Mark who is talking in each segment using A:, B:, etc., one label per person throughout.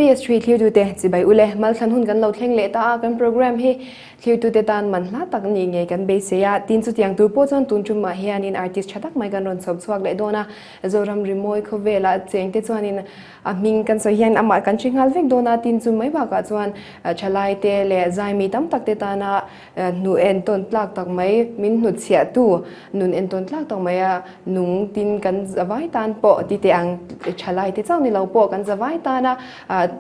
A: LPS three thirtute chibai ule Malthlan hun kan lo thleng leh ta a, kan program hi thirtute tan man hla tak ni ngei kan beisei a, tin chutiang tur pawh chuan tun tumah hianin artist tha tak mai kan rawn chhawp chhuak leh dawn a, Zoram rimawi khawvela chengte chuanin a hming kan sawi hian amah kan hre nghal vek dawn a, tin chu mai bakah chuan thalaite leh zaimi tam takte tana Hnu entawn tlak tak mai, min hnutchhiahtu nun entawn tlak tak mai a nung tin kan zavai tan pawh ti teh ang thalai te chauh ni lo pawh kan zavai tana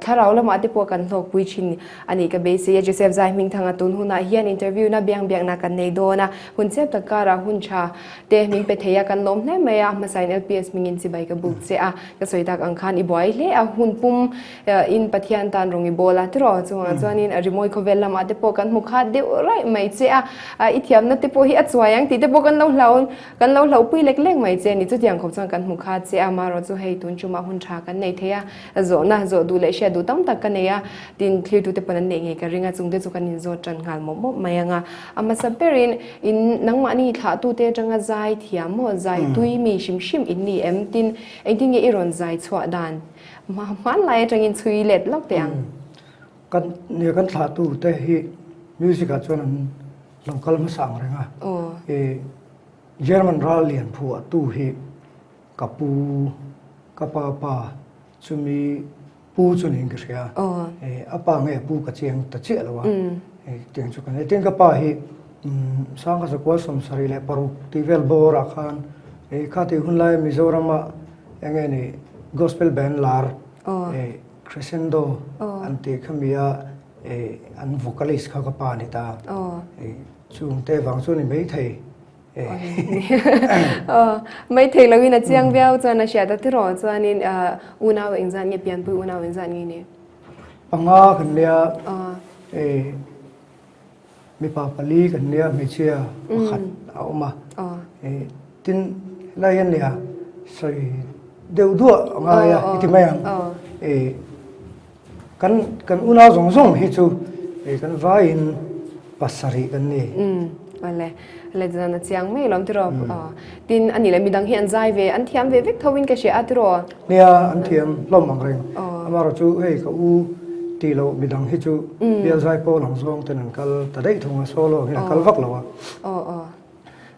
A: thlarau lamah te pawh kan hlawkpui thin a nih ka beisei a. Joseph Zai Hmingthanga tun hunah hian interview na biang biakna kan nei dawn a, hun chep tak karah hun tha te min pe thei a kan lawm hle mai a, hmasain LPS hmingin chibai ka buk che a, ka sawi tak ang khan i buai hle a, hun pum In Pathian tan rawng i bawl a tiraw? Chungah chuanin a rimawi khawvel lamah te pawh kan hmu khat deuh raih mai che a, i thiamna te pawh hi a chuai ang tih te pawh kan lo hlau kan lo hlauhpui lek lek mai che a ni. Chutiang khawp chuan kan hmu khat che a, marawh chu hei tun tumah hun tha kan nei thei a, zawhna zawh duh leh hriat duh tam tak ka nei a, tin thlirtute pawn an neih ngei ka ring a, chungte chu kan inzawt tan nghal mawp mawp mai ang a. A hmasa berin in nangmahni thlahtute atanga zai thiam maw, zai tui mi hrim hrim in ni em? Tin, engtin nge i rawn zai chhuah dan? Hmanlai atangin chhui let lawk teh ang.
B: Kan nia kan thlahtu te hi music ah chuan an lo kal hmasa ang reng a. I German ral lian phuah tu hi ka pu ka pa pa chumi pu chu niin ka hria. I a pa nge a pu ka chiang ta chiah lo a. I tiang chu kan nei. Tin ka pa hi Sangkhasakual 76 tih vel bawr ah khan i kha tih hun lai Mizoram ah Eng nge ni gospel band lar Crescendo an tih kha mi a an vocalist kha ka pa ni ta. Chung te vang chu ni mai thei.
A: Mai thei lo in a chiang viau chuan a hriat a tiraw chuanin unau engzat nge pianpui unau engzat nge ni?
B: Panga kan nia Mipa pali kan nia hmeichhia pakhat a awm a, tin helai hian nia sawi deuh duah a ngai a i ti mai ang, kan kan unau zawng zawng hi chu kan vaiin pasarih kan ni.
A: Awle, le chuan a chiang mai alawm tiraw, tin a nih leh midang hi an zai ve, an thiam ve vek tho in ka hria a tiraw.
B: Nia an thiam hlawm ang reng, amaherawhchu chu hei ka u tih loh midang hi chu bial zai pawl ang zawng ten an kal ta daih thung a, solo hian a kal vak lo a.
A: Aw aw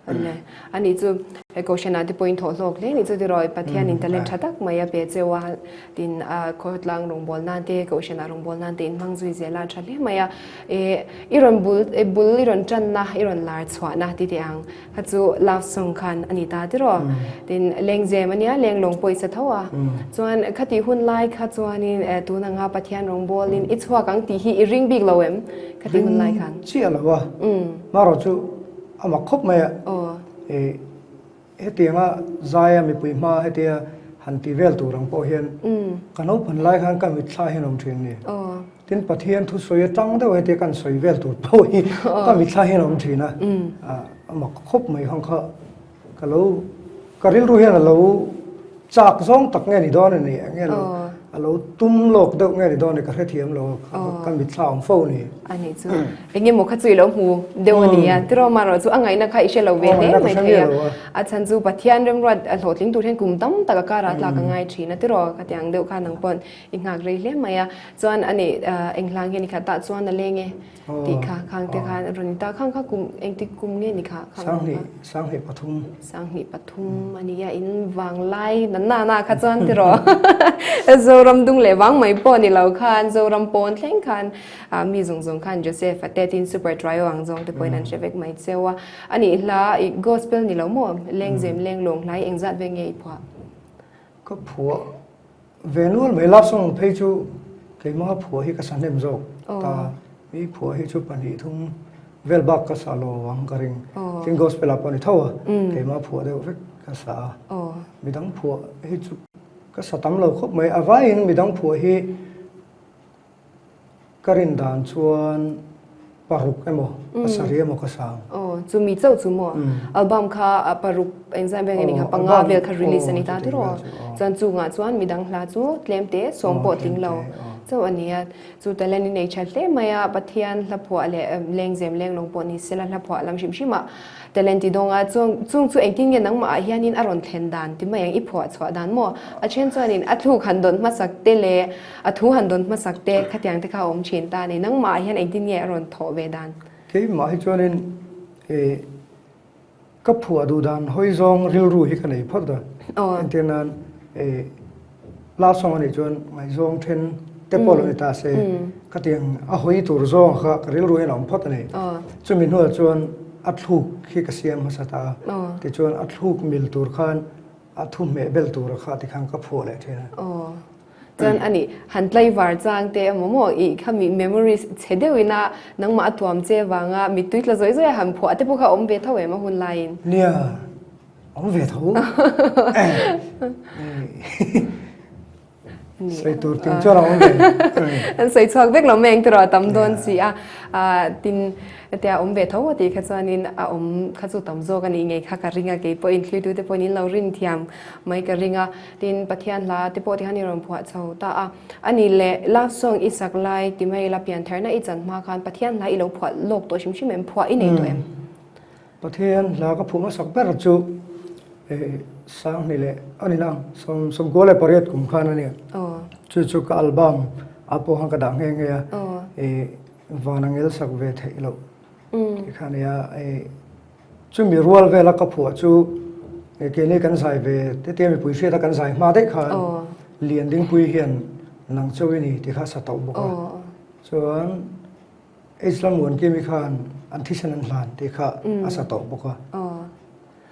A: Awle, ani chu hei Kohhranah te pawhin thawh hlawk hle ni chu tiraw, Pathianin talent tha tak mai a pe cheu a, tin a khawtlang rawngbâwl nan te, Kohhranah rawngbâwl nan te in hmang zui zel a tha hle mai a, e i rawn bul bul i rawn tanna i rawn lar chhuahna ti teh ang. Kha chu love song khan a ni ta tiraw? Tin, lengzem a nia, lenglawng pawh i sa tho a. Chuan khatih hun lai kha chuanin tun anga Pathian rawngbawlin i chhuak ang tih hi i ring bik lo em? Khatih hun lai khan.
B: Ring chiah lo a. Marawh chu a mak khawp mai a. Hetianga zaia mipui hma hetia han ti vel tur ang pawh hian ka naupang lai khan ka mitthla hian awm thin a ni. Tin, Pathian thusawi atang deuh hetia kan sawi vel tur pawh hi ka mitthla hian a awm thin a, a mak khawp mai khang kha ka lo ka rilru hian a lo chak zawng tak nge ni dawn a ni eng nge lo a lo tum lawk deuh nge ni dawn a ni ka hrethiam lo a ka mitthla awm fo a ni.
A: A nih chu eng emaw kha chu i lo hmu deuh a ni a, tiraw marawh chu a ngaihna kha i hre lo ve hle mai thei a, a chhan chu Pathian remruat hlawhtling tur hian kum tam tak a karah tlak a ngai thin a tiraw khatiang deuh kha nang paw'n I nghak rei hle mai a, chuan a nih eng hlang hian i khat tah chuan a leng e tih kha khang te khan a rawn in ta khang kha kum engtik kum nge ni kha khang
B: Sanghnih 23.
A: 23 a nia in vang lai na na na kha chuan tiraw Zoram dung leh vang mai pawh ni lo khan Zoram pawn thleng khan mi zawng zawng khan Joseph a te tin Super Trio ang zawng te pawhin an hre vek mai cheu a, a nih hla i gospel ni lo maw lengzem lenglawng hlai engzat ve nge i phuah?
B: Ka phuah Ve nual mai love song phei chu keimah phuah hi ka sa hnem zawk ta, mi phuah hi chu 2 3 vel bak ka sa lo ang ka ring, tin gospel ah pawh ni tho a, keimah phuah deuh vek ka sa a, midang phuah hi chu ka sa tam lo khawp mai, a vaiin midang phuah hi Ka rin dan chuan paruk emaw pasarih emaw ka sang.
A: Aw, chumi chauh chu maw? Album kha paruk engzat vel nge ni kha panga vel kha release a ni ta tiraw? Chuan chungah chuan midang hla chu tlem te sawm pawh tling lo. Chauh a ni a, chu talent i nei tha hle mai a, Pathian hla phuah leh lengzem lenglawng pawh ni sela hla phuah lam hrim hrim ah talent i dawng a, chung chung chu engtin nge nangmah ah hianin a rawn thlen dan ti mai ang i phuah chhuah dan maw? A then chuanin a thluk han dawn hmasak te leh a thu han dawn hmasak te khatiang te kha a awm thin ta a ni, nangmah ah hian engtin nge a rawn thawh ve dan?
B: Keimah hi chuanin ih Ka phuah duh dan hawi zawng rilru hi ka nei phawt a. Entir nan love song anih chuan ngaihzawng then te pawh lo ni ta se khatiang a hawi tur zawng kha ka rilru hian a awm phawt a ni. Chumi hnuah chuan a thluk hi ka siam hmasa ta a. Tichuan a thluk mil tur khan a thu hmeh bel tura kha tikhan ka phuah leh thin a.
A: Chuan ani han tlaivar chang te emaw maw i khami memories chhe deuhin a nangmah a tuam che vanga mittui tla zawih zawih a han phuah te pawh kha awm ve tho em a hun laiin?
B: Nia, awm ve tho. Sawi tur ting chuan a awm ve.
A: An sawi chhuak vek lo mai ang tiraw a tam dawn si a. Tin, hetia awm ve tho a tih kha chuanin a awm kha chu tam zawk a nih ngei kha ka ring a, keipawhin thluitute pawhin in lo rin thiam mai ka ring a. Tin, Pathian hla te pawh tihian i rawn phuah chho ta a. A nih leh, love song i sak lai ti mai ila piantharna i chan hma khan Pathian hla i lo phuah lawk tawh hrim hrim em? Phuah i nei tawh em?
B: Pathian hla ka phuah hmasak ber chu Sanghni leh a ni nang, 98 kum khan a nia. Chu chu ka album ah pawh khan ka dah nghe nghe a, van a ngel sak ve theih loh tih kha a nia. Chumi rual vela ka phuah chu keini kan zai ve tetea mipui hriata kan zai hma daih khan Liandingpui hian nang chauh i ni tih kha a sa tauh bawk a. Chuan H Lalmuankimi khan an thisen an hlan tih kha a sa tauh bawk a.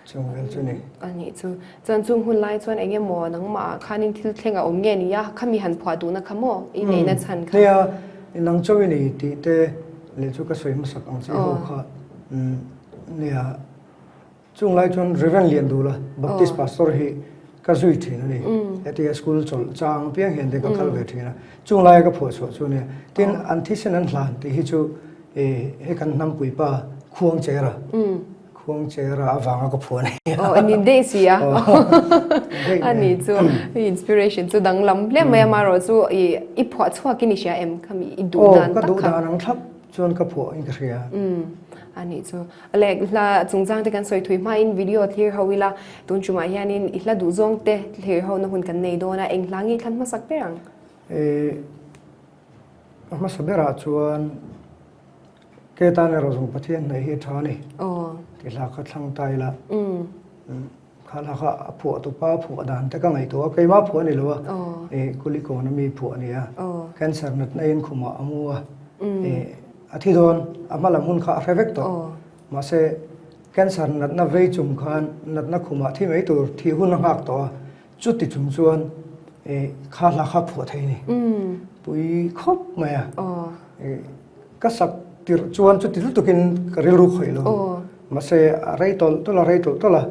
B: Chung vel chu ni.
A: A nih chu. Chuan chung hun lai chuan eng emaw nangmah ah khanin thil thleng a awm nge ni a, khami han phuah duhna kha maw i neihna chhan kha?
B: Nia, nang chauh i ni tih te leh chu ka sawi hmasak ang chi ho kha. Nia, chung lai chuan Reverend Liandula, Baptist Pastor hi ka zui thin a ni. Hetia school chawlh chang piang hian te ka kal ve thin a. Chung laia ka phuah chhuah chu nia. Tin, an thisen an hlan tih hi chu he kan hnampui pa Khuangchera, Khuangchera avanga ka phuah a ni.
A: Aw, a ni daih si a. A ni chu, i inspiration chu danglam hle mai a, amaherawh chu i phuah chhuakin i hria em? Khami i duh dan tak kha.
B: Aw, ka duh dan ang thlap. Chuan ka phuah in ka hria.
A: Umm a nih chu. Le hla chungchang te kan sawi thui hmain video thlir ho ila tun tumah hianin i hla duh zawng te thlir ho na hun kan nei dawn a, eng hla nge i thlan hmasak ber ang?
B: Eh a hmasa berah chuan ke tan erawh zawng Pathian hnaih hi a tha a ni.
A: Aw.
B: Ti hla kha thlang ta ila. Umm. Kha hla kha a phuah tupa a phuah dan te ka ngaihtuah a, keimah phuah a ni lo a, eh Kulikawn a mi phuah a ni a, cancer natna in khumah a mu a, eh a thi dawn, a hma lam hun kha a hre vek tawh, mahse cancer natna vei chung khan natna khumah thi mai tur thih hun a nghak tawh a, chuti chung chuan eh kha hla kha phuah thei a ni, pui khawp mai a, eh. Ka sak tirh chuan chuti lutukin ka rilru khawih lo. Mahse a rei tawlh tawlh a, rei tawlh tawlh a.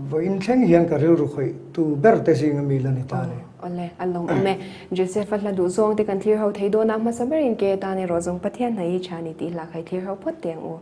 B: Vawiin thleng hian ka rilru khawih tu ber te zinga mi la ni ta a ni.
A: Awle, a lawmawm e. Joseph-a hla duh zawng te kan thlir ho thei dawn a, hmasa berin ke tan erawh zawng Pathian hna hi tha ni tih hla kha i thlir ho phawt teh ang u.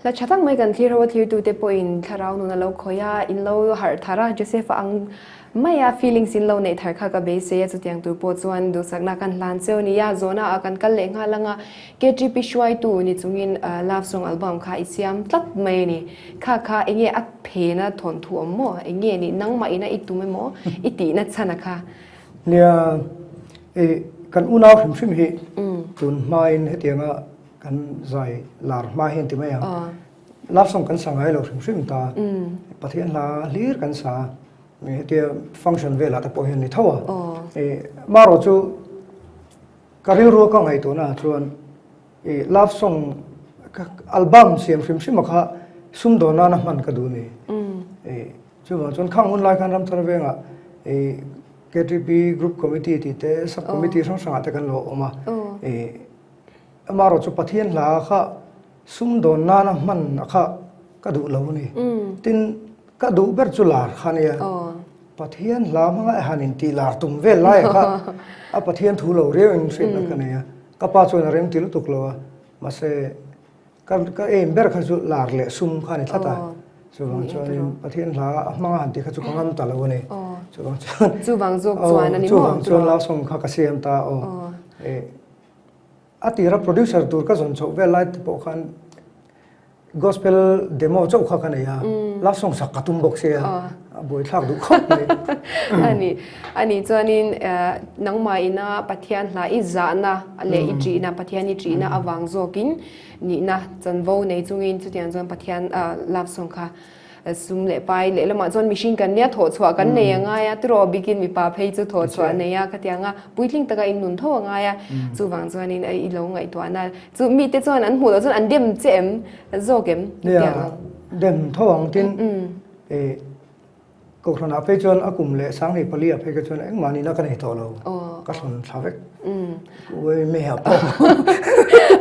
A: Hla tha tak mai kan thlir ho a thlirtute pawhin thlarau nun a lo khawih a, in lo harh thar a, Joseph-a ang maia feelings in lo neih thar kha ka beisei a, chutiang tur pawh chuan duhsakna kan hlan cheu a ni a, zawhna ah kan kal leh nghal ang a, KTP hruaitu ni chungin love song album kha i siam tlat mai a ni, kha kha enge a phena thawnthu awm maw, enge ni nangmah ina i tum emaw i tihna chhan a kha.
B: Nia, i kan unau hrim hrim hi tun hmain hetianga Kan zai lar hma hian ti mai ang. Love song kan sa ngai lo hrim hrim ta. Pathian hla hlir kan sa. Hetia function velah te pawh hian ni tho a. Marawh chu ka rilru ka ngaihtuahna ah chuan love song album siam hrim hrim a kha sumdawn nana hman ka duh a ni. Chuvang chuan khang hun lai khan Ramthar vengah KTP group committee tih te sub committee hrang hrangah te kan lo awm a. Amaherawh chu Pathian hla kha sumdawn nana hman a kha ka duh lo a ni. Tin, ka duh ber chu lar kha nia. Pathian hla hmanga i han intih lar tum vel lai a kha a Pathian thu lo riau in hriatna ka nei a. Ka pa chuan a remti lutuk lo a, mahse Ka ka aim ber kha chu lar leh sum kha a ni tlat a, chuvang chuanin Pathian hla a hmanga han tih kha chu ka ngam ta lo a ni. Chuvang chuan
A: Chuvang zawk chuan a ni maw?
B: Chuvang chuan love song kha ka siam ta aw. A tira producer tur ka zawn chhoh vel lai te pawh khan gospel demo chauh kha ka nei a, love song sak ka tum bawk sia, a buaithlak duh khawp mai.
A: A ni, a ni chuanin nangmah ina Pathian hla i zahna leh i ṭihna, Pathian i ṭihna avang zawkin nihna chanvo nei chungin chutiang chuan Pathian love song kha sum leh pai lehlamah chuan mihring kan nia thawh chhuah kan nei a ngai a, tiraw bikin mipa phei chu thawh chhuah nei a khatiang a puitling taka in nun tho a ngai a, chuvang chuanin i lo ngaihtuahna chu mite chuan an hmuh loh chuan an dem che em zawk em?
B: Nia, dem tho ang tin Kohhranah phei chuan a kum leh Sanghnih pali ah phei kha chuan engmah nihna ka nei tawh lo, ka thlawn thla vek. Uai meiah pawh.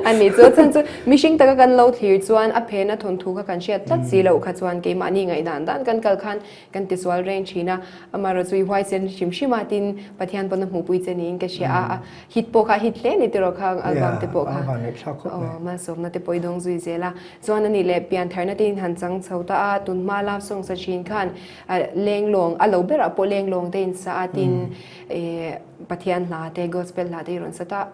A: A nih chu, chhan chu mihring taka kan lo thlir chuan a phena thawnthu kha kan hriat tlat si loh kha chuan keimahni ngaihdan dan kan kal khan kan tisual reng thin a, amaherawh chu i huaisen hrim hrim a tin Pathian pawn a hmuhpui che niin ka hria a, a hit pawh kha a hit hle ni tiraw kha album te pawh kha malsawmna te pawh i dawng zui zel a. Chuan ani leh piantharna te in han chang chho ta a, tun hma love song sa thin khan lenglawng, a lo berah pawh lenglawng te in sa a tin Pathian hla te, gospel hla te i rawn sa ta.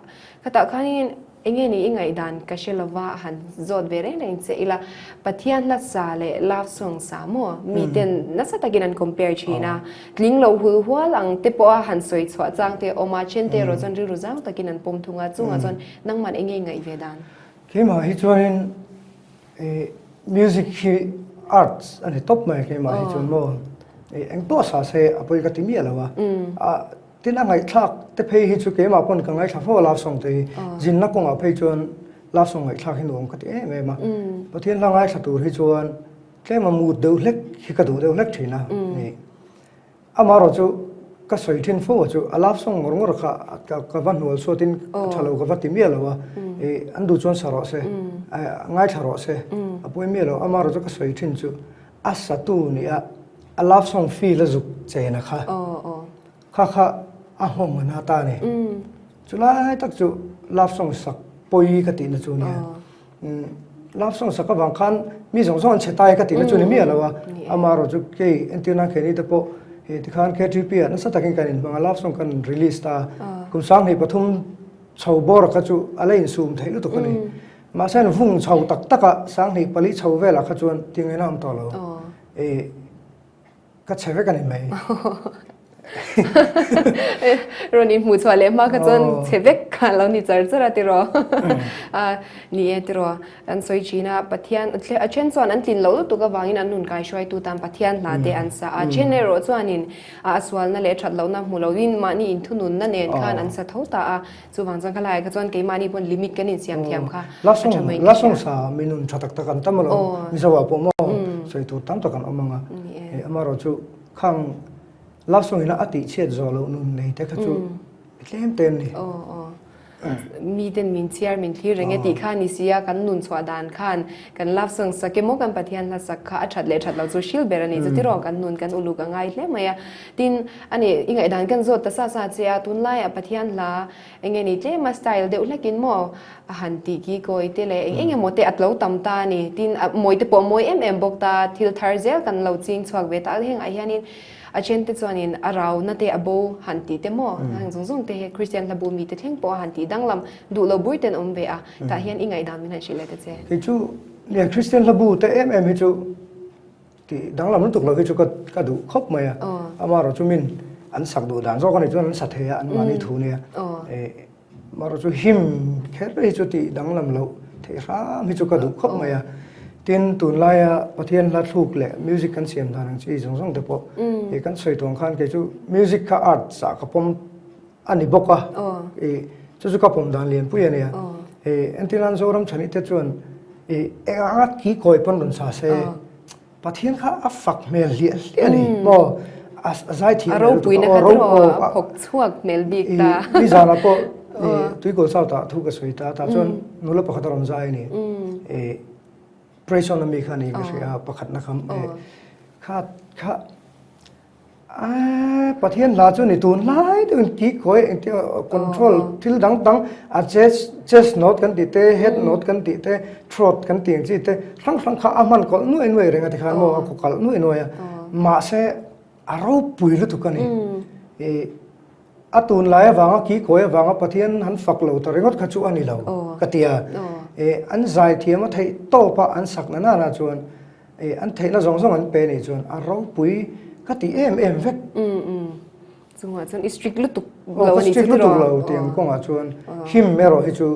A: Khatah khanin enge ni i ngaihdan ka hre lova han zawt ve reng reng che ila, Pathian hla sa leh love song sa maw miten nasa takin an compare thin a, tling lo hul hual ang te pawha han sawi chhuah chang te a awm a, then te erawh chuan rilru zau takin an pawm thung a, chungah chuan nangman enge i ngaih ve dan?
B: Keimah hi chuanin i music hi arts a ni tawp mai keimah hi chuan maw i eng pawh sa se a pawi ka ti miah lo a, tin a ngaihthlak te phei hi chu keimah pawn ka ngaithla fo a love song te hi zinna kawngah phei chuan love song ngaihthlak hi nuam ka ti em em a, Pathian hla ngaithla tur hi chuan tlema mut deuh hlek hi ka duh deuh hlek thin a ni. Amaherawh chu ka sawi thin fo a chu a love song ngawr ngawr kha ka va hnual chhuatin a tha lo ka va ti miah lo a, i an duh chuan sa rawh se, ngaithla rawh se, a pawi miah lo. Amaherawh chu ka sawi thin chu a satu nia a love song feel a zuk chena kha, kha kha a nghawng a na ta a ni. Chulai tak chu love song sak pawi ka tihna chu nia. Love song sak avang khan mi zawng zawng an chhe tai ka tihna chu ni miah lo a, amaherawh chu kei entir nan keini te pawh hei tikhan KTP ah nasa takin kan inhmang a, love song kan release ta a, kum 23 chho bawr kha chu a la insum theih lutuk a ni. Mahse an vung chho tak tak a, 24 chho velah kha chuan tingaihna a awm tawh lo. Ka chhe vek a ni mai.
A: Rawn inhmuh chhuah leh hma kha chuan chhe vek kha lo ni char char a tiraw. Ni e tiraw. An sawi thin a, Pathian a then chuan an tlin loh lutuk avangin an nun kai hruaitu tan Pathian hla te an sa a. Then erawh chuanin a sualna leh that lohna hmu loin mahni inthununna nen khan an sa tho ta a. Chuvang chuan khalaiah kha chuan keimahni pawn limit kan insiam thiam kha a tha mai
B: ka hria. Lasawng sa mi nun tha tak tak an tam alawm. Mizo ah pawh maw sawi tur tam tak an awm ang a. Amaherawh chu khang Lasawng ina a tih chhiat zawh loh nun nei te kha chu mi tlem te an ni.
A: Miten min chhiar min thlir reng e tih kha ni sia, kan nun chhuah dan khan kan love song sak emaw kan Pathian hla sak kha a that leh that lo chu hril ber a ni. Chutirawh kan nun kan uluk a ngai hle mai a. Tin, a ni, i ngaihdan kan zawt ta sa sa che a, tunlaiah Pathian hla eng nge ni tlem a style deuh hlekin maw a han tih ki kawi te leh eng eng emaw te a tlo tam ta a ni. Tin, a mawi te pawh a mawi em em bawk ta, thil thar zel kan lo ching chhuak ve ta a, hengah hianin A then te chuanin a rauna te a bo han tih te maw, heng zawng zawng te hi Kristian hlabu mite thleng pawh a han tih danglam duh lo bur ten awm ve a, tah hian i ngaihdan min han hrilh leh ta che.
B: Kei chu nia Kristian hlabu te em em hi chu tih danglam lutuk lo hi chu ka duh khawp mai a, amaherawh chu min an sak duh dan zawk a nih chuan an sa thei a, an mahni thu nia. Marawh chu him kher hi chu tih danglam loh theih hram hi chu ka duh khawp mai a. Tin, tunlaia Pathian hla thluk leh music kan siam dan ang chi zawng zawng te pawh ih kan sawi tuang khan kei chu music kha arts ah ka pawm a ni bawk a, ih chu chu ka pawm dan lianpui a nia. Ih entirnan Zoram Chhani te chuan ih eng anga kikawi pawn rawn sa se. Pathian kha a fak hmel hliah hliah a ni maw? A zai thiam
A: hmel lutuk a, aw ropui a phawk chhuak hmel bik ta.
B: Nizanah pawh Tuikawl South ah thu ka sawi ta, tah chuan nula pakhat a rawn zai a ni. Praise on ami kha a ni ka hria a, pakhatna kha kha kha Aaa Pathian hla chu ni tun lai deuhin ki kawi engtin control thil dang dang a chest chest note kan tih te head note kan tih te throat kan tih ang chi te hrang hrang kha a hman kawlh nuai nuai reng a tikhan maw a kaw kalh nuai nuai a mahse a ropui lutuk a ni ih a tun lai avanga ki kawi avanga Pathian han fak lo ta ringawt kha chu a ni lo ka ti a ih an zai thiam a theih tawp a an sak na nana chuan Ih, an theihna zawng zawng an pe nih chuan a ropui ka ti em em vek.
A: Umm umm. Chungah chuan i strict lutuk lo
B: a ni chu tiraw? Aw, ka strict lutuk lo tiang kawngah chuan him erawh hi chu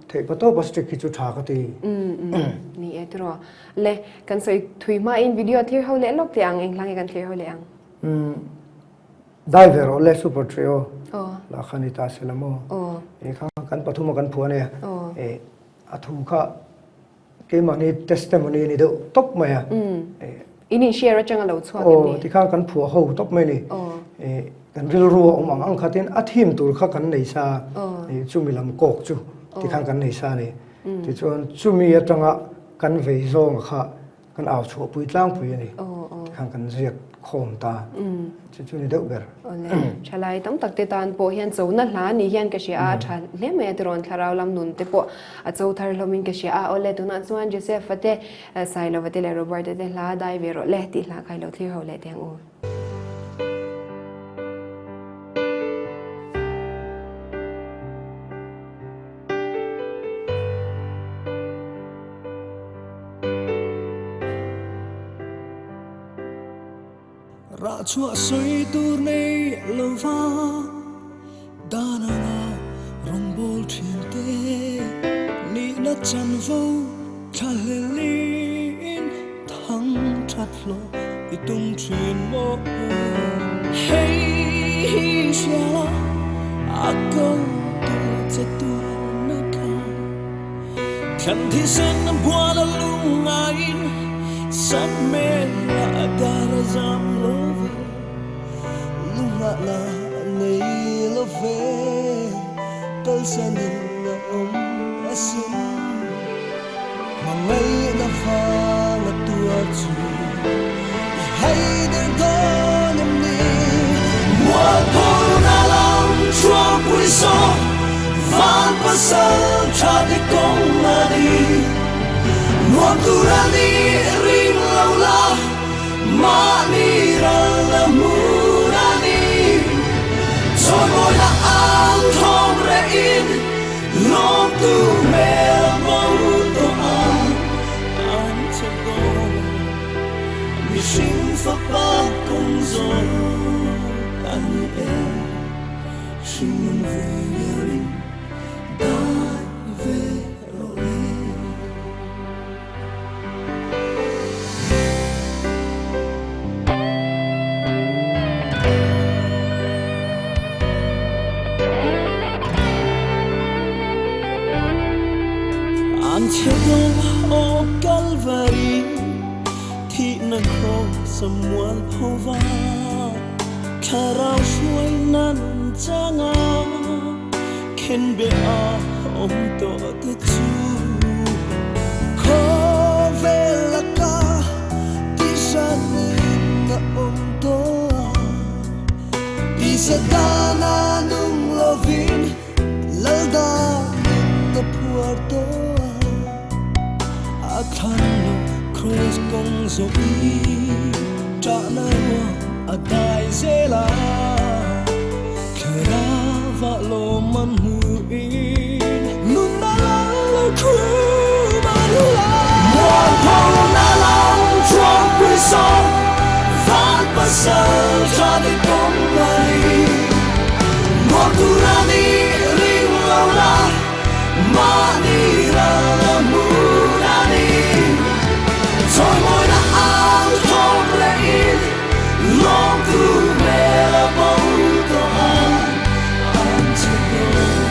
B: theih pa tawpa strict hi chu tha ka ti.
A: Umm umm. Ni e tiraw. Le, kan sawi thui hmain video thlir ho leh lawk teh ang, eng hla nge kan thlir ho leh ang?
B: Umm, dai ve rawh le super trio lah kha ni ta se la maw? Ih kha kan pathuma kan phuah a nia. Ih, a thu kha Keimahni testimony a ni deuh tawp mai a.
A: In in share atanga lo chhuak em ni?
B: Aw, tikhan kan phuah ho tawp mai a ni. Kan rilru a awm ang ang khatin a theme tur kha kan nei sa a, chumi lam kawk chu tikhan kan nei sa a ni. Tichuan chumi atanga kan vei zawnga kha Kan au chhuahpui tlangpui a ni. Tikhan kan ziak khawm ta. Chu chu ni deuh ber.
A: Awle, thalai tam tak te tan pawh hian chona hla ni hian ka hria a, a tha hle mai a tirawn thlarau lam nun te pawh a cho thar hlawmin ka hria a. Awle, tunah chuan Joseph-a te, Sailova te leh Robert-a te hla dai ve rawh le tih hla kha i lo thlir ho leh teh ang u.
C: Rah chhuah sawi tur nei lova dan anga rawngbâwl ṭhin te nihna chanvo thla hlelin thang ṭhat hlawh i tum ṭhin maw? Hei hi hria la a ko tu che tûrna kha. Thlan thisen bual a lungaiin sak hmel a dar a zam lo ve, lunghah la nei lo ve, kalsanin a awm asin. Hmangaihna vang a tuar chu i haider dawn em ni? Mualphawna lam chhuangpui saw van pasal tha te kawng a ni. Nuam tur a ni ring lo la, mahni ral a hmun a ni. Chawimawina ang thawm rehin Lawmtu hmel a bo tawh a, an che dawn. Mihring fapa kawng zawng a ni e, hringnun vui ngerin dai ve rawh le. An che dawng aw Kalvari thihna kraws a mual pho va, thlarau hruai nan changa. Khenbeha awm tawh te chu. Khawvel laka tihranin a awm tawh a, tisa dana nung lovin lal danin a phuar tawh a, a thlan lo kraws kawng zawhin ṭahna ruang a dai zel a, thlarau ah lawm an hmuhin nunna lal lo khum an hula. Mualpho na lam thuampui sawm van pasal tha ni kawng a ni. Nuam tur a ni ring lo la mahni ral a hmun a ni. Chawimawina ang thawm rehin lawmtu hmel a bo tawh a, an che dawn.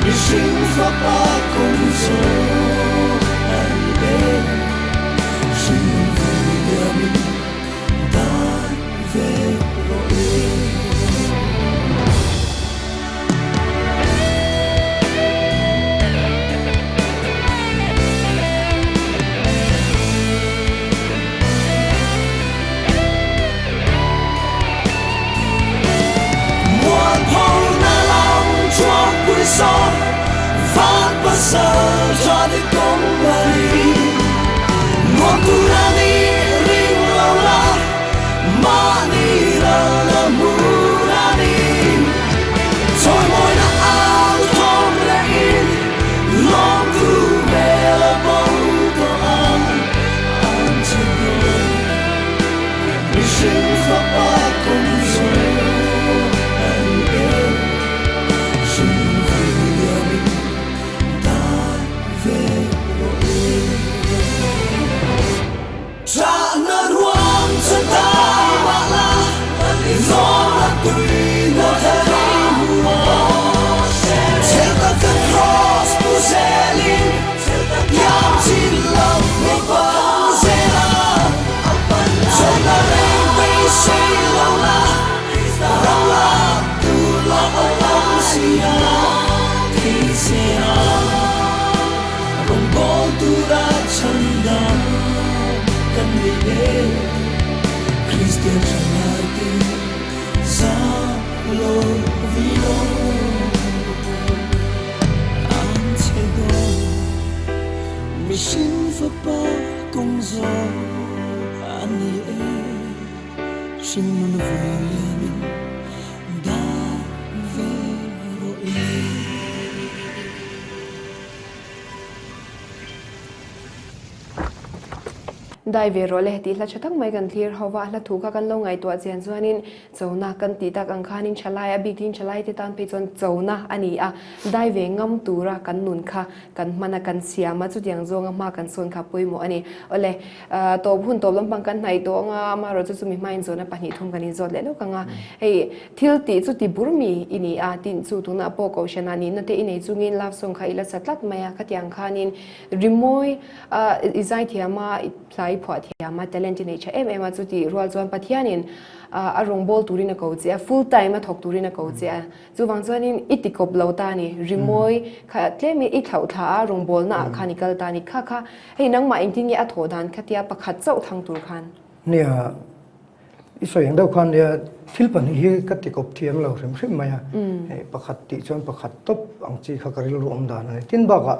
C: Mihring fapa kawng zawh a ni e, hring vui liamin dai ve rawh le. Mualpho na lam thuampui sawm van pasal tha ni kawng a ni. Nuam tur a ni ring lo la, mahni ral a hmun a ni. Chawimawina ang thawm rehin lawmtu hmel a bo tawh ang an che dawn. Mihring fapa kawng zawh a ni e, hring vui liamin dai ve rawh le. Chahna ruang chu dai mah la, lawm a tui na thei hmu a. Chhel taka cross pu zelin, Thiam chin lam ni pan zel a, chawlhna reng beisei lo la, ram lak tur la a tam si a, thei se a, rawngbâwl tura chhan dam kan ni e, Kristian ṭhalaite zah lo vi lo. An chhe dawn mihring fapa kawng zawng a ni e, hringnun vui liamin dai ve rawh le.
A: Dai ve rawh le tih hla tha tak mai kan thlir ho va, hla thu kha kan lo ngaihtuah chian chuanin chona kan tih tak ang khanin thalai a bik tin thalai te tan phei chuan chona a ni a, dai ve ngam tura kan nun kha kan hman a kan siam a chutiang zawnga hma kan sawn kha pawimawh a ni. Awle, tawp hun tawp lampang kan hnaih tawh anga amaherawhchu chumi hmain zawhna pahnih thum kan inzawt leh lawk ang a, hei thil tih chu ti bur mi i ni a, tin chu tunah pawh kohhranah nihna te i nei chungin love song kha i la sa tlat mai a, khatiang khanin Rimawi i zaithiam a, i hla i phuah thiam a, talent i neih tha em em a, chutih rual chuan Pathianin a rawngbâwl turin a ko che a, full time a thawk turin a ko che a. Chuvang chuanin i tikawp lo ta a ni, rimawi kha tlemin i thlauh thla a, rawngbâwlna ah khan i kal ta a ni. Kha kha hei nangmah engtin nge a thawh dan khatia pakhat chauh thang tur khan?
B: Nia, i sawi ang deuh khan nia thil pahnih hi ka tikawp thiam lo hrim hrim mai a, hei pakhat tih chuan pakhat tawp ang chi kha ka rilru awm dan a ni. Tin bakah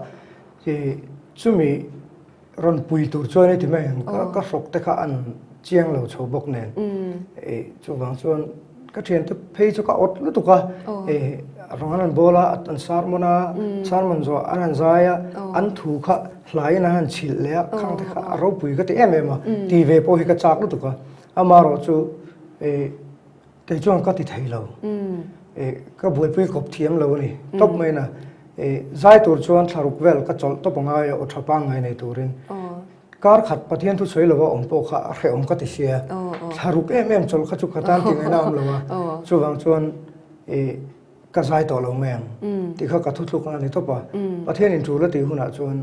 B: I chumi rawn pui tur chuan i ti mai ang ka hrawk te kha an chiang lo chho bawk nen i chuvang chuan ka thiante phei chu ka awt lutuk a i rawng an han bawl a an sermon a sermon zawh an han zai a an thu kha hlaiin an han chhilh leh a khang te kha a ropui ka ti em em a ti ve pawh hi ka chak lutuk a amaherawhchu i Kei chuan ka ti thei lo. Ka buaipui kawp thiam lo a ni. Tawp mai na. Zai tur chuan thlaruk vel ka chawlh tawp angai a aw tha pangngai nei turin. Kar khat Pathian thu sawi lova awm pawh kha a hrehawm ka ti sia. Thlaruk em em chawlh kha chu ka tan ti ngaihna awm lo a. Chuvang chuan ka zai tawh lo mai ang tih kha ka thuthluk a ni tawp a. Pathian in tul a tih hunah chuan.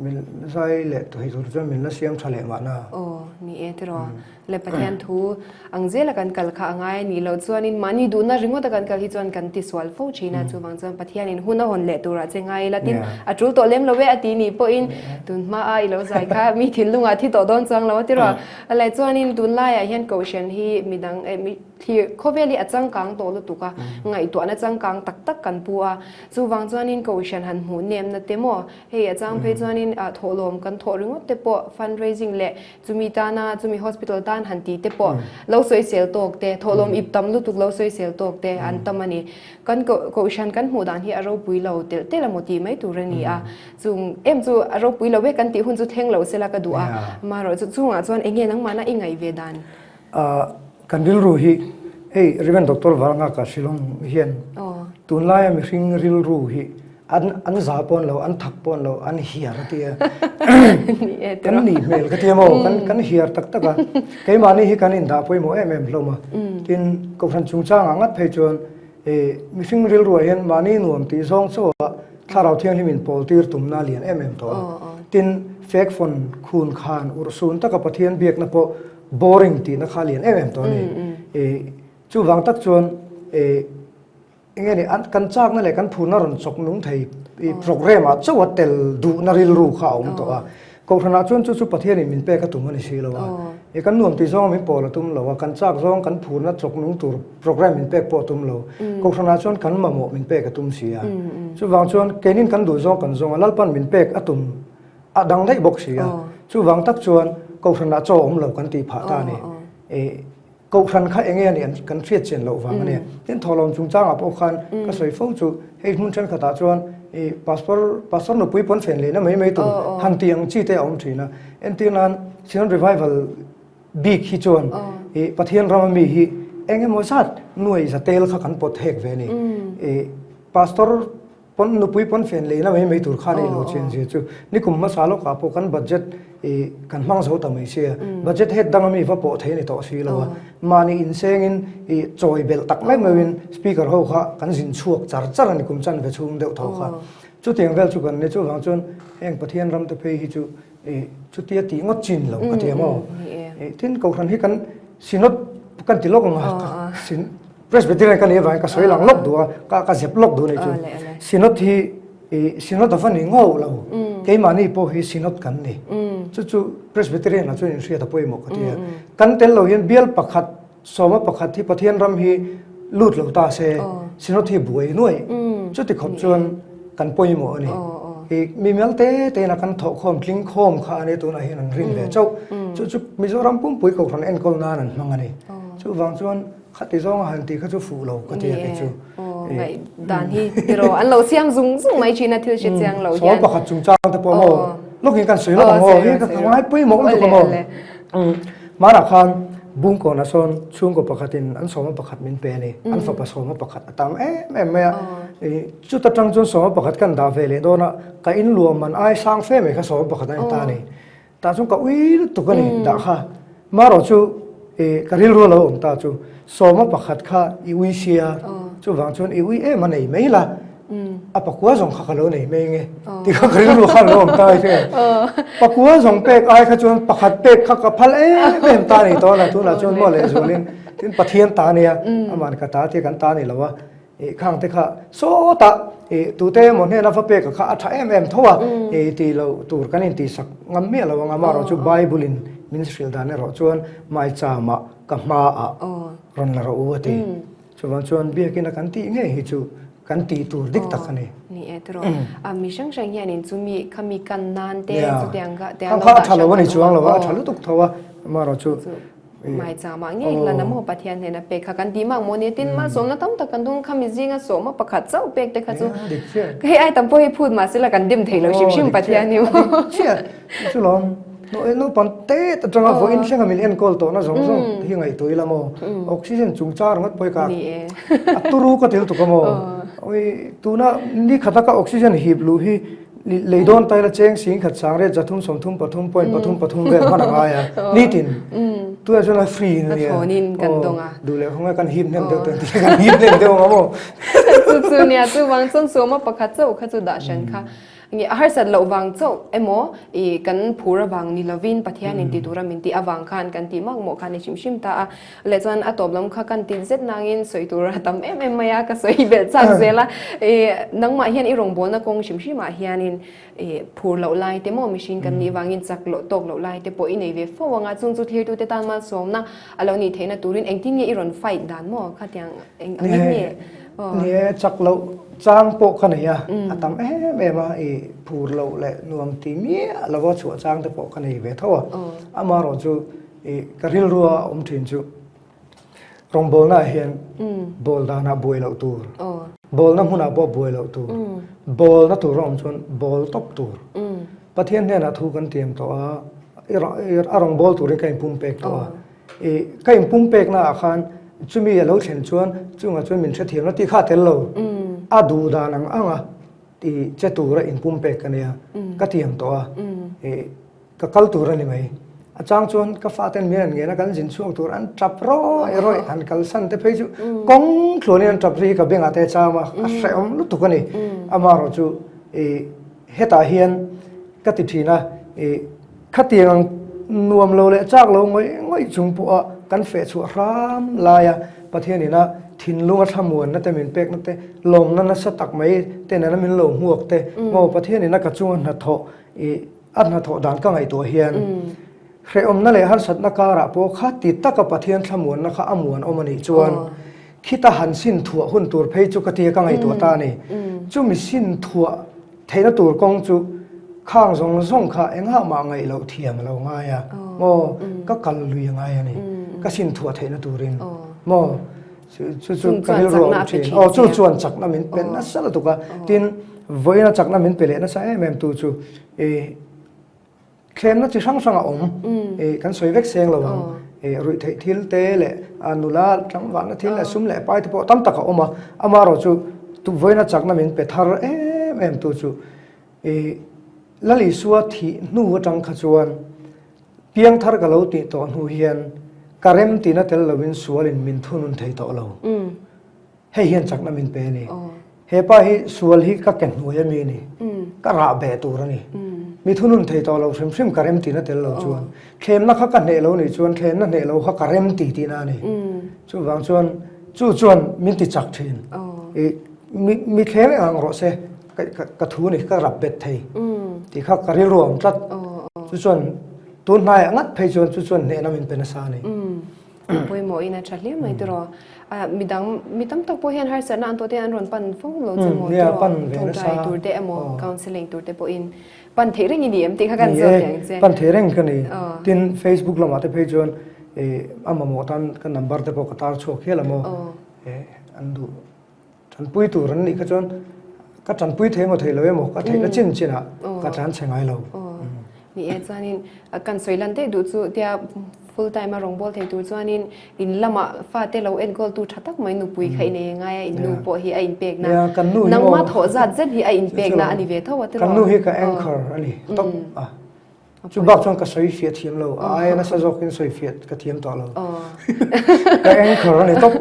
B: Min zai leh thei tur chuan min la siam tha leh mahna.
A: Aw, ni e tiraw. Le Pathian thu ang zela kan kal kha a ngai a nih loh chuanin mahni duhna ringawta kan kal hi chuan kan tisual fo thin a, chuvang chuan Pathianin hun a hawn leh turah che ngai ila tin a tul tawh lem lo e a ti nih pawhin tun hma a i lo zai kha mi thinlungah thi tawh dawn chuang lo a tiraw. Le chuanin tunlaiah hian Kohhran hi midang eh mi thlir khawvel hi a changkang tawh lutuk a, ngaihtuahna changkang tak tak kan pu a, chuvang chuanin Kohhran han hmuh nemna te maw Hei a chang phei chuanin thawhlawm kan thawh ringawt te pawh fundraising leh chumi tana chumi hospital tan han tih te pawh lo sawisel tawk te, thawhlawm ip tam lutuk lo sawisel tawk te an tam a ni. Kan kohhran kan hmuh dan hi a ropui lo telh telh emaw tih mai tur a ni a. Chung em chu a ropui lo vek kan tih hun chu thleng lo sela ka duh a. Amaherawhchu chu chungah chuan eng nge nangmahna i ngaih ve dan?
B: Kan rilru hi hei Rev. Doctor Valngaka Shillong hian tunlaia mihring rilru hi an an za pawn lo, an thak pawn lo, an hiar a ti a. Kan nih hmel ka ti a maw? Kan kan hiar tak tak a. Keimahni hi kan indah pawimawh em em hlawm a. Tin, Kohhran chungchangah ngat phei chuan mihring rilruah hian mahni nuam tih zawng chauhah Thlarau Thianghlim in pawl tir tumna a lian em em tawh a. Tin, fek fawn khun khan urhsun taka Pathian biakna pawh Boring tihna kha lian em em tawh a ni. I chuvang tak chuan i enge ni an kan chakna leh kan phurna rawn chawk nung thei i program ah chauh a tel duhna rilru kha a awm tawh a. Kohhranah chuan chu chu Pathianin min pek a tum a ni si lo a. I kan nuam tih zawng min pawl a tum lo a, kan chak zawng kan phurna chawk nung tur program min pek pawh a tum lo. Kohhranah chuan kan mamawh min pek a tum si a. Chuvang chuan keinin kan duh zawng kan zawng a, Lalpan min pek a tum A dang daih bawk si a, chuvang tak chuan Kohhranah chaw awm lo kan tih phah ta a ni. Kohhran kha enge a nih kan hriat chian loh vang a ni. Tin, thawhlawm chungchangah pawh khan ka sawi fo chu hei hmun thenkhatah chuan pastor pastor nupui pawn fen lehna mai mai tur han tih ang chi te a awm thin a. Entir nan Sion Revival bik hi chuan Pathian rama mi hi eng emaw zat nuai za tel kha kan pawt hek ve a ni. Pastor Pawn nupui pawn fen leina mai mai tur kha nei lo chian zia chu nikum hmasa lawkah pawh kan budget i kan hmang zo ta mai sia budget head danga mi va pawh thei a ni tawh si lo a mahni insengin i chawi belh tak mai meuhin speaker ho kha kan zin chhuak char char a ni kum chan ve chhung deuh tho kha chutiang vel chu kan ni chuvang chuan heng Pathian ram te phei hi chu i chutia tih ngawt chin lo ka ti a maw tin kohhran hi kan synod kan ti lawk ang a Presbyterian ka nih avangin ka sawi lang lawk duh a, ka ka zep lawk duh a nih chu. Synod hi i Synod a va ni ngauh lo, keimahni pawh hi Synod kan ni. Chu chu Presbyterian ah chuan inhriat a pawimawh ka ti a. Kan tel lo hian bial pakhat, sawma pakhat hi Pathian ram hi lut lo ta se, Synod hi buai nuai. Chuti khawp chuan kan pawimawh a ni. I mimal te te ina kan thawhkhawm tlingkhawm kha a nia tunah hian an rin ve chauh. Chu chu Mizoram pumpui Kohhran enkawl nan an hmang a ni. Chuvang chuan Khati zawng a han tih kha chu fuh lo ka ti a kei chu.
A: Aw ngaih dan hi tiraw an lo siam zung zung mai thin a thil hre chiang lo hian.
B: Sawl pakhat chungchang te pawh maw lawkin kan sawi lawk ang aw hi ka ngai pawimawh lutuk a maw. Hmanah khan Bungkawnah sawn chhungkaw pakhatin an sawma pakhat min pe a ni. An fapa sawma pakhat a tam em em mai a. Chuta tang chuan sawma pakhat kan dah ve leh dawn a, ka inluam man ai sang fe mai kha sawma pakhat a ni ta a ni. Tah chuan ka ui lutuk a ni dah kha. Marawh chu i ka rilru a lo awm ta chu sawma pakhat kha i ui sia chuvang chuan i ui em a nei mai la a pakua zawng kha ka lo nei mai nge ti kha ka rilru kha a lo awm ta ai chu pakua zawng pek ai kha chuan pakhat pek kha ka phal em em ta ni tawh a tunah chuan maw lehzualin tin Pathian ta a nia aman ka ta tia kan ta a ni lo a. I khang te kha sawtah i tute emaw hnena va pek kha a tha em em tho a, i tih loh tur kan intihsak ngam miah lo ang a, amaherawh chu Bible in min hrilh dan erawh chuan maichama ka hmaah rawn la rawh u a ti. Chuvang chuan biakina kan tih ngei hi chu kan tih tur dik tak a ni.
A: Ni e tiraw. A mi hrang hrang hianin chumi khami kan nan te chutiang kha
B: te a lo dah hrang kha a tha lo a ni chuang lo a, a tha lutuk tho a, amaherawh chu
A: Maicham ah ngei hlan a maw Pathian hnena pek kha kan ti mak maw ni tin malsawmna tam tak kan dawng kha mi zinga sawma pakhat chauh pek te kha chu hei ai tam pawh hi phut mahse la kan dim thei lo hrim hrim Pathian hi
B: maw. Chiah chu lawm naupang te atanga vawiin thlenga min enkawl tawhna zawng zawng hi ngaihtuah ila maw oxygen chungchang ringawt pawh hi ka a turu ka ti lutuk a maw tuna ni khata ka oxygen hip luh hi Lei dawn taila cheng sing khat sang riat 330 3 point pathum pathum vel hman a ngai a nitin tunah chuan a free in a nia
A: thlawnin kan dawng a
B: duh leh khawnge kan hip hnem deuh tih kan hip hnem deuh ang a maw
A: chu chu nia chuvang chuan sawma pakhat chauh kha chu dah hran kha. Nge a harsat loh vang chauh emaw i kan phur avang ni lovin Pathian in ti tura min tih avang khan kan tih mak mawh kha ni hrim hrim ta a. Leh chuan a tawp lam kha kan tit zet nangin sawi tur a tam em em mai a, ka sawi belh chak zel a. I nangmah hian i rawngbawlna kawng hrim hrimah hianin i phur loh lai te maw mihring kan nih vangin chak loh tawk loh lai te pawh i nei ve fo ang a, chung chu thirtute tan malsawmna a lo nih theihna turin engtin nge i rawn fight dan maw khatiang eng angin nge?
B: Ni e, chak loh chang pawh ka nei a, a tam em em a, i phur loh leh nuam ti miah lova chhuah chang te pawh ka nei ve tho a, amaherawh chu i ka rilrua awm thin chu rawngbawlna ah hian bawl danah buai loh tur, bawlna hmunah pawh buai loh tur, bawlna tur a awm chuan bawl tawp tur. Pathian hnenah thu kan tiam tawh a, a rawngbâwl turin ka inpumpek tawh a. I ka inpumpekna ah khan chumi a lo thlen chuan chungah chuan min hrethiam la tih kha a tel lo. A duh dan ang ang a i che tura inpumpek ka nia, ka tiam tawh a, i ka kal tur a ni mai. A chang chuan ka faten min an ngen a, kan zin chhuak tur an tap rawih rawih, han kalsan te phei chu kawng tluanin an tap ri hi ka bengah te a cham a, a hrehawm lutuk a ni. Amaherawh chu i Hetah hian ka ti thin a, i khatiang ang nuam lo leh chak lo ngawih ngawih chung pawha kan feh chhuah hram laia Pathian ina thinlunga thlamuanna te min pekna te, lawmna nasa tak mai te nena min lo hmuak te, maw Pathian ina ka chunga hnathawh i a hnathawh dan ka ngaihtuah hian hrehawmna leh harsatna karah pawh kha ti taka Pathian thlamuanna kha a muanawm a nih chuan Khita han sin thuah hun tur phei chu ka tia ka ngaihtuah ta a ni. Chumi sin thuah theihna tur kawng chu khang zawng zawng kha engah mah ngaih loh thiam a lo ngai a, maw ka kal lui a ngai a ni, ka sin thuah theihna turin maw chu chu ka rilru a awm thin. Aw chu chuan chakna min pe nasa lutuk a, tin vawiina chakna min pe leh nasa em em tu chu i Thlenna chi hrang hrang a awm. Kan sawi vek seng lo ang. Ruih theih thil te leh nula tlangvalna thil leh sum leh pai te pawh tam tak a awm a. Amaherawh chu vawiina chakna min pe thar em em tu chu Lal Isua thih hnu atang kha chuan piangthar ka lo tih tawh hnu hian ka rem tihna tel lovin sualin min thunun thei tawh lo. Hei hian chakna min pe a ni. He pa hi sual hi ka ke hnuai a mi a ni. Ka rah beh tur a ni. Mi thunun thei tawh lo hrim hrim ka rem tihna tel lo chuan. Thlemna kha ka hneh lo nih chuan thlemna hneh lo kha ka rem ti tihna a ni. Chuvang chuan chu chuan min ti chak thin. I mi mi thlem eng ang rawh se ka thu ni ka rap bet thei tih kha ka rilru a awm tlat. Chu chuan tun hnaiah ngat phei chuan chu chuan hnehna min pe nasa a ni.
A: Pawimawhin a tha hle mai tiraw. Midang mi tam tak pawh hian harsatna an tawh te an rawn pan fo lo che maw tiraw. Tawngtai tur te emaw counselling tur te pawhin pan theih reng i ni em tih kha kan zawt leh ang che.
B: Pan theih reng ka ni. Tin Facebook lamah te phei chuan a mamawh tan ka number te pawh ka tar chhuak hial a maw an duh. Tanpui tur an nih kha chuan ka tanpui thei emaw thei lo emaw ka theihna chin chinah ka tlan chhe ngai lo.
A: Ni e chuanin kan sawi lan daih duh chu tia full time a rawngbâwl thei tur chuanin in lamah fate lo enkawl tu tha tak mai nupui kha i nei a ngai a in nu pawh hi a inpekna nangmah thawh zat zet hi a inpekna a ni ve tho a tiraw.
B: Kan nu hi ka anchor a ni tawp a. Chu bak chuan ka sawi fiah thiam lo, a aia nasa zawkin sawi fiah ka thiam tawh lo. Ka anchor a ni tawp.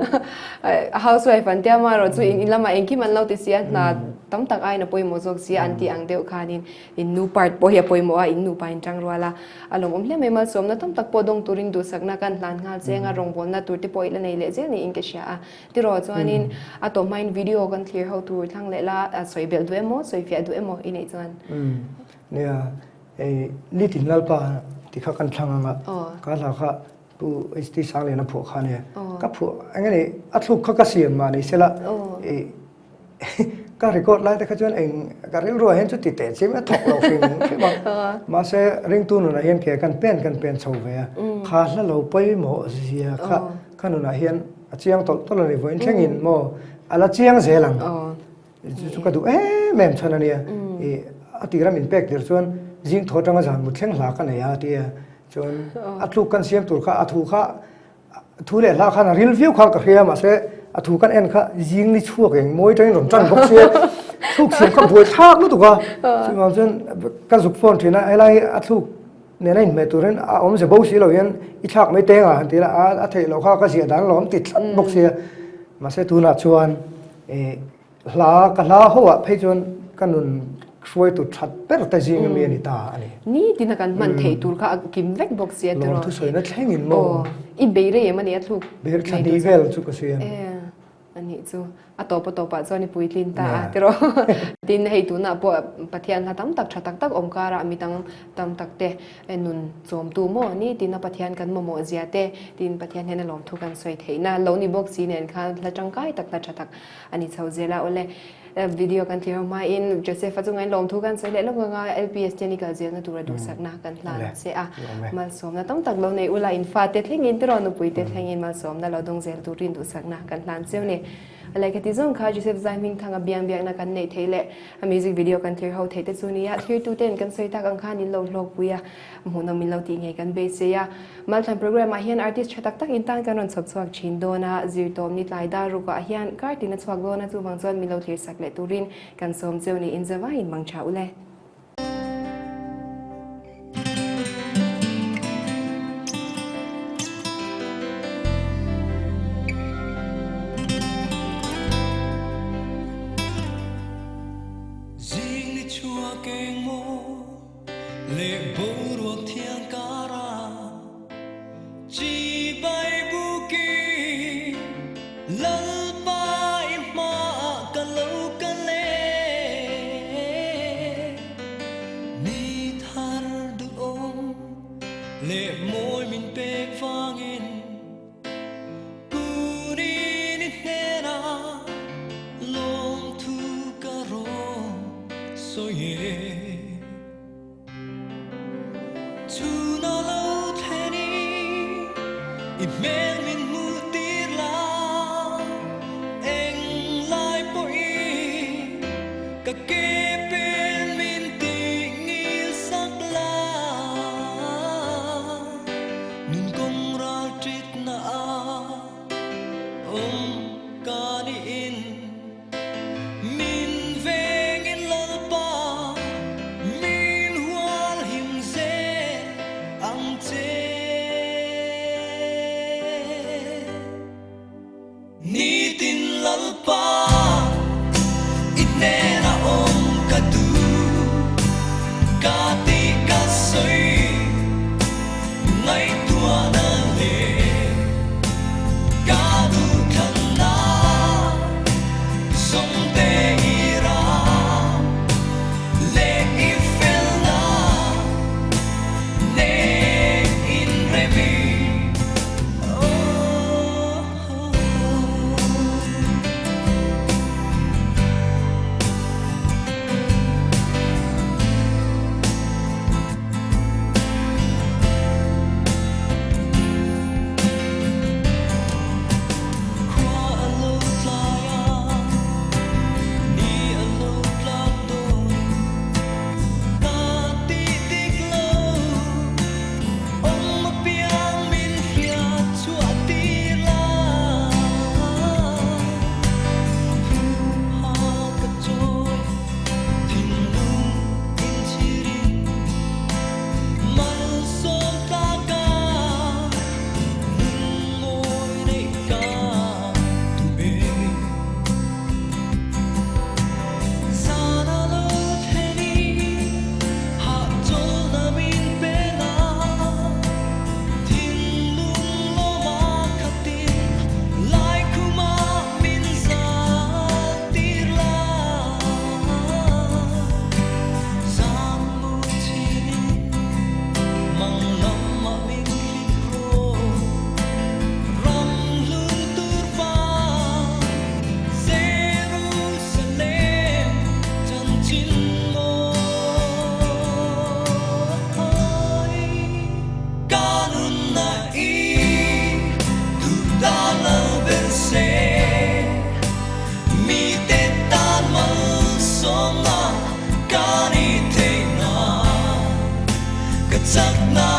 A: Housewife an tia marawh chu in lamah engkim an lo ti si a, hna tam tak aiin a pawimawh zawk si a an tih ang deuh khanin in nu part pawh hi a pawimawh a, in nupa in tang rual a, a lawmawm hle mai. Malsawmna tam tak pawh dawng turin duhsakna kan hlan nghal cheng a, rawngbawlna tur te pawh i la nei leh zel niin ka hria a. Tiraw chuanin a tawh hmain video kan thlir ho tur thlang leh la, sawi belh duh emaw, sawi fiah duh emaw i neih chuan.
B: Nia. Hei Nitin Lalpa ti kha kan thlang ang a, ka hla kha Pu HT Sangliana phuah kha a nia. Ka phuah eng nge ni a thluk kha ka siam mah ni sela i ka record lai te kha chuan eng ka rilruah hian chuti teh chiam a thawk lo hrim hrim a. Mahse ringtu nunah hian ke kan pen kan pen chho ve a, kha hla lo pawimawh zia kha ka nunah hian a chiang tawlh tawlh a ni vawiin thlengin maw a la chiang zel ang. Chu chu ka duh em em chhan a nia. I a tira min pek tir chuan zing thaw atanga zan mut thleng hla ka nei a tia. Chuan a tluk kan siam tur kha a thu kha thu leh hla khan a ril viau khan ka hria mahse a thu kan en kha zing ni chhuak eng mawi tangin rawn tan bawk sia. Thluk siam kha buai thlak lutuk a. Chuvang chuan ka zuk phone thin a helai a thluk nena inhmeh turin a awmze bo si lo hian i thlak mai teng a han ti la a theih loh kha ka ziah dan lawm ti tlat bawk sia. Mahse tunah chuan i Hla ka hla ho ah phei chuan ka nun Hruaitu that ber te zing ami a ni ta a ni.
A: Ni tina kan hman theih tur kha a kim vek bawk sia tiraw.
B: Lawm thusawina thleng in maw.
A: Aw, i bei rei em a ni a thluk.
B: Bei thla hnih vel chu ka sawi a ni.
A: A nih chu a tawp a tawpah chuan i puitlin ta a tiraw. Tin hei tunah pawh Pathian hla tam tak tha tak tak awm karah mi dang tam tak te nun chawmtu maw ni tina Pathian kan mamawh zia te tin Pathian hian a lawmthu kan sawi theihna lo ni bawk si nen khan hla tangkai tak hla tha tak a ni chho zel a awle. Video kan thlir ho hmain Joseph-a chunga in lawmthu kan sawi leh lawk ang a, LPS te ni kal zelna tura duhsakna kan hlan che a, malsawmna tam tak lo nei ula in fate thlengin tiraw nupui te thlengin malsawmna lo dawng zel turin duhsakna kan hlan cheu ni. Lehkha ti zawng kha Joseph Zai Hmingthanga biang biakna kan neih theih leh a music video kan thlir ho theih te chu nia, thlirtu ten kan sawi tak ang khan in lo hlawkpui a, hmuhnawm in lo tih ngei kan beisei a. Malthlan programme ah hian artist tha tak tak in tan kan rawn chhawp chhuak thin dawn a, zirtawm ni tlai dar ruk ah hian kar tin a chhuak dawn a, chuvang chuan min lo thlir sak leh turin kan sawm cheu niin zavaiin mang tha ule.
C: Zing ni chhuak eng maw leh boruak thiang kara chi bai buki Lalpa i hmaah ka lo kal e Ni thar duhawm leh mawi min pek vangin Kunin i hnenah lawmthu ka rawn sawi e. Chhun a lo thlen i, i hmel min hmuh tir la, eng lai pawhin ka ke pen min tih ngil sak la. Nun kawng ral ṭit na a awm ka niin min vengin Lalpa min hual him zel ang che. Nitin Lalpa i hnenah awm ka duh, ka tih ka sawi ngaihtuahna leh ka duhthlanna zawngte i ram leh i felna nen inremi. Khua a lo tlai a, ni a lo tlak dawn, ka tih dik lo. Awm apiang min hriat chhuah tir la, thu ha ka chawi thinlung inchhirin malsawm tlaka nun mawi neih ka tum e. Zan a lo thlen i hahchawlna min pen a, thinlung lawma khatin laikhuma min zal tir la. Zan mu chinin mang lamah min hlim rawh, ram hlun tur vang. Jerusalem chanchin mawi ka nunna i duhdan lo ber se mite tan malsawmna ka ni theihna ka chakna.